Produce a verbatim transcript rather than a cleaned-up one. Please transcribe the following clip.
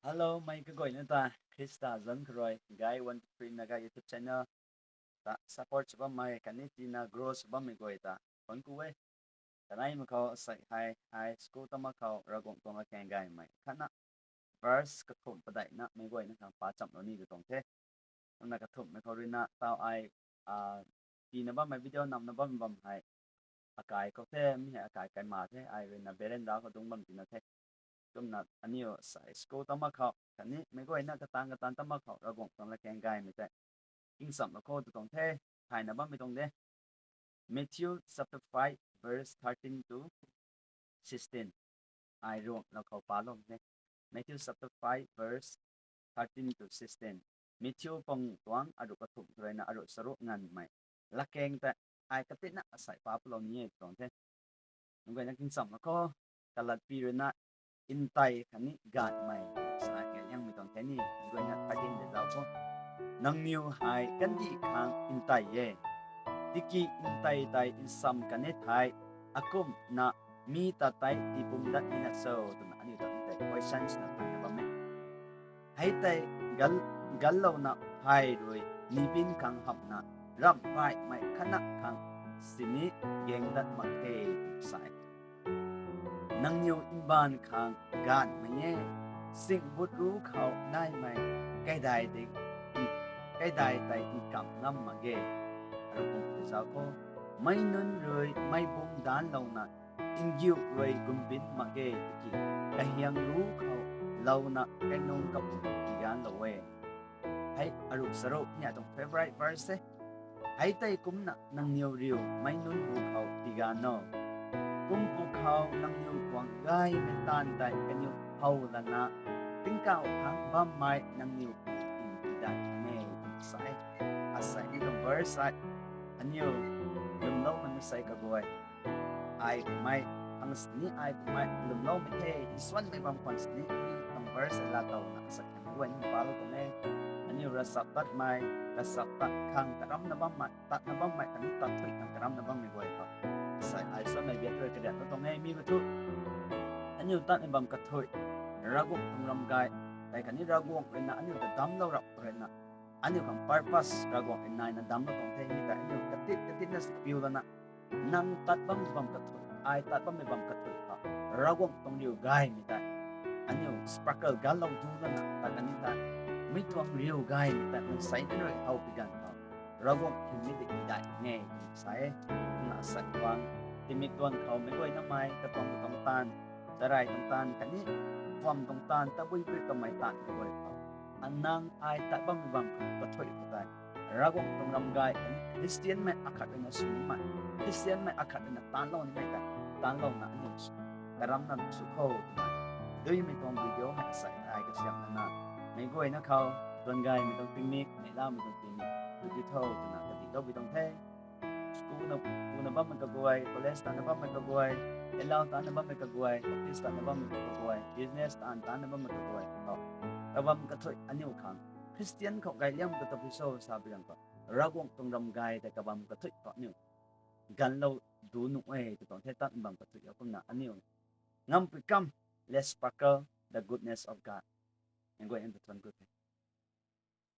Hello, mei kaguayna ta Khrista zanc khou rui Gai One Two Three Naga YouTube channel ta support sw bammei khatni tina grow sw bammei guay ta thuanc ku e. Kaneimei khou asei hei, hei school ta mak khou Ravguangc tuang latkaeng gaymei khatna verse kathumh padeihna meic guayna khang pa chamlou ni tw tuang the. Kumna kathumhmei khou ruina tau ai tina bammei video namna bammei bam hei akai khou the, mi hei akai kaima the, ai ruina veranda khou dungc bam tina the. Kumna aniu asei school ta mak khou khatni meic guayna kataanv kataanv ta mak khou Ravguangc tuang latkaeng gaymei tei tingchamlou khou tw tuang the. Thayna bammei tuang de. Matthew chapter five verse thirteen to sixteen. Ai Ruanglou khou palou the. Matthew chapter five verse thirteen to sixteen. Matthew pang tuang aruh kathumh khou ruina aruh charuk nganvmei latkaeng tei ai katina asei pa palou ni e tw tuang the. Meic guayna tingchamlou khou, kalatpi ruina ntei khatni gaanhmei sa kaliangmei tuang the ni, meic guayna khatdin de zauc khou. Nangniw hei kandih khang ntei e. Tiki ntei tei nsam kan e thei, akumhna mi ta tei tii pum dat nina cho twna aniu ta ntei questions na thayna bam e. Hei tei gal, gallouna hei rui nibin khang hamhna ramh gaymei khatna khang sini gaeng dat mak khe tw sa e. Nangniw mbaanv khang gaanhmei e, singbut ru khou naimei kaidai tei, kaidai tei nkamh ngam mak ge. Aruh kum tei zauc khou, meic nunc rui meic bung daanlouna ngiu rui gumbin mak ge tiki kahiang ru khou louna kainung kapum tiganlou e. Hei aruh charuk ni atuang favourite verse e. Hei tei kumna nangniw riu meic nunc hu khou tigan o. Kum pwkhou nangniw kuang gaymei taanv tei kaniw how lana tingkauh thangc bammei nangniw pu tei tidan e tw sa e. Asei ni tuang verse hei aniu lwmloumei masei kaguay, ai pumei, ang sini ai pumei lwmloumei the nsuanmei bam khwan sini tuang verse hei laatowna asei kaguay ni palou tuang e. Aniu ravchaptatmei, ravchaptat khang karamna bammei, tatna bammei khatni tat thuy khang karamna bammei guay khou asei ai suanmei biak rui karianlou tuang e. Mi khou thu aniu tatmei bam kathuic, Ravguangc tuang ramgay tei khatni Ravguangc ruina aniu ta damclou rap ruina aniu khang purpose Ravguangc rui naina damclou tuang the. Mi tei aniu katit katitna si piu lana nang tat bammei bam kathuic, ai tat bammei bam kathuic khou Ravguangc tuang riu gaymei tei aniu sparkle ganlou du lana tat kani tei mi tuang riu gaymei tei mansei nunc rui how pi ganv khou Ravguangc hymni tei tidan e tw sa e. Kumna asei tuang timik tuang khou meic guaynamei katuang katuang taanv, charey tuang taanv khatni phuam tuang taanv, tabui pui kamei taanv mei guay khou anang ai tat bammei bam khou kathuic khou tei Ravguangc tuang ramgay khatni Khristianmei akhat ruina swmei, Khristianmei akhat ruina taanvlou nimei tei taanvlouna aniu karamna sw kho twna duimei tuang video hei asei ai kasiamh lana meic guayna khou tuang gaymei tuang tingmik, meic lamei tuang tingmik tw di tho twna kadihlou pui tuang the. School na, school na bammei kaguay, college tana bammei kaguay, L L tana bammei kaguay, office tana bammei kaguay, business tan tana bammei kaguay khou kabam kathuic aniu khang Khristian khou gayliang ka ta pui cho sa pui ganv khou Ravguangc tuang ramgay tei kabam kathuic khou aniu ganlou du nuh e tw tuang the. Tatmei bam kathuic khou kumna aniu ngampui kam, let's sparkle the goodness of God. Meic guay nang ta thuanc ku the.